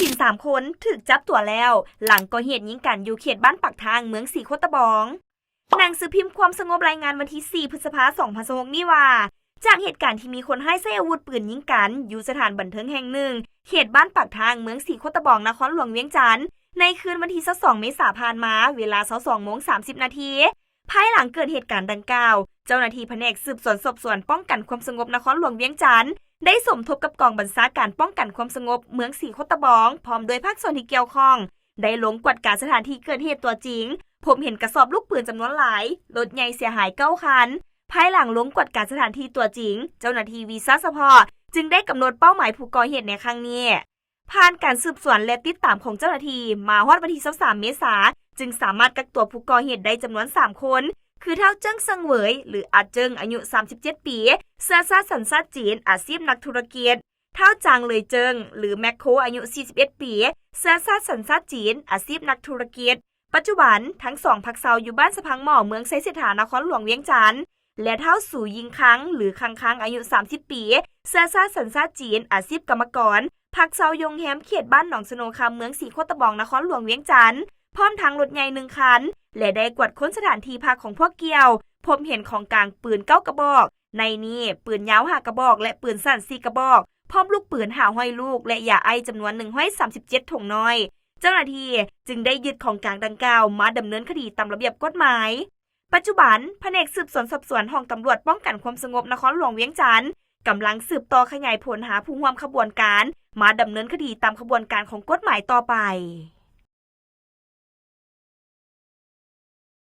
ຈີນສາມຄົນຖືກຈັບຕົວແລ້ວ ຫຼັງກໍ່ເຫດຍິງກັນຢູ່ເຂດບ້ານປາກທາງ ເມືອງສີໂຄດຕະບອງ. ໜັງສືພິມຄວາມສະຫງົບລາຍງານວັນທີສີ່ ພຶດສະພາ ສອງພັນຊາວຫົກນີ້ວ່າ ຈາກເຫດການທີ່ມີຄົນຮ້າຍໃຊ້ອາວຸດປືນຍິງກັນຢູ່ສະຖານບັນເທີງແຫ່ງໜຶ່ງ ເຂດບ້ານປາກທາງ ເມືອງສີໂຄດຕະບອງ ນະຄອນຫຼວງວຽງຈັນ ໃນຄືນວັນທີຊາວສອງ ເມສາຜ່ານມາ ເວລາຊາວສອງໂມງສາມສິບນາທີ. ພາຍຫຼັງເກີດເຫດການດັ່ງກ່າວ, ເຈົ້າໜ້າທີ່ພະແນກສືບສວນສອບສວນປ້ອງກັນຄວາມສະຫງົບນະຄອນຫຼວງວຽງຈັນ ໄດ້ສົມທົບກັບກອງບັນຊາການປ້ອງກັນຄວາມສະຫງົບເມືອງສີໂຄດຕະບອງ ພ້ອມດ້ວຍພາກສ່ວນທີ່ກ່ຽວຂ້ອງ ໄດ້ລົງກວດກາສະຖານທີ່ເກີດເຫດຕົວຈິງ, ພົບເຫັນກະສອບລູກປືນຈຳນວນຫຼາຍ, ລົດໃຫຍ່ເສຍຫາຍເກົ້າຄັນ. ພາຍຫຼັງລົງກວດກາສະຖານທີ່ຕົວຈິງ, ເຈົ້າໜ້າທີ່ວິຊາສະເພາະຈຶ່ງໄດ້ກຳນົດເປົ້າໝາຍຜູ້ກໍ່ເຫດໃນຄັ້ງນີ້. ຜ່ານການສືບສວນ ແລະ ຕິດຕາມຂອງເຈົ້າໜ້າທີ່, ມາຮອດວັນທີຊາວສາມ ເມສາ ຈຶ່ງສາມາດກັກຕົວຜູ້ກໍ່ເຫດໄດ້ຈຳນວນສາມຄົນ ຄື ທ້າວ ເຈິງ ເຊິງເຫວີຍ ຫຼື ອາເຈິງ ອາຍຸສາມສິບເຈັດປີ, ເຊື້ອຊາດສັນຊາດຈີນ, ອາຊີບນັກທຸລະກິດ, ທ້າວ ຈາງ ເລີຍເຈິງ ຫຼື ແມັກໂຄ ອາຍຸສີ່ສິບເອັດປີ, ເຊື້ອຊາດສັນຊາດຈີນ, ອາຊີບນັກທຸລະກິດ. ປັດຈຸບັນ ທັງສອງພັກເຊົາຢູ່ບ້ານສະພັງໝໍ້ ເມືອງໄຊເສດຖາ ນະຄອນຫຼວງວຽງຈັນ ແລະ ທ້າວ ສູ ຍິງຄັງ ຫຼື ຄັງຄັງ ອາຍຸສາມສິບປີ, ເຊື້ອຊາດສັນຊາດຈີນ, ອາຊີບກຳມະກອນ, ພັກເຊົາຢູ່ໂຮງແຮມເຂດບ້ານໜອງສະໂນຄຳ ເມືອງສີໂຄດຕະບອງ ນະຄອນຫຼວງວຽງຈັນ ພ້ອມທັງລົດໃຫຍ່ໜຶ່ງຄັນ ແລະ ໄດ້ກວດຄົ້ນສະຖານທີ່ພັກຂອງພວກກ່ຽວ, ພົບເຫັນຂອງກາງປືນເກົ້າກະບອກ, ໃນນີ້ ປືນຍາວຫ້າກະບອກ ແລະ ປືນສັ້ນສີ່ກະບອກ, ພ້ອມລູກປືນຫ້າຮ້ອຍລູກ ແລະ ຢາໄອສ໌ຈຳນວນໜຶ່ງຮ້ອຍສາມສິບເຈັດຖົງນ້ອຍ. ເຈົ້າໜ້າທີ່ຈຶ່ງໄດ້ຍຶດຂອງກາງດັ່ງກ່າວມາດຳເນີນຄະດີຕາມລະບຽບກົດໝາຍ. ປັດຈຸບັນ, ພະແນກສືບສວນສອບສວນຫ້ອງຕຳຫຼວດປ້ອງກັນຄວາມສະຫງົບນະຄອນຫຼວງວຽງຈັນ ກຳລັງສືບຕໍ່ຂະຫຍາຍຜົນຫາຜູ້ຮ່ວມຂະບວນການ ມາດຳເນີນຄະດີຕາມຂະບວນການຂອງກົດໝາຍຕໍ່ໄປ.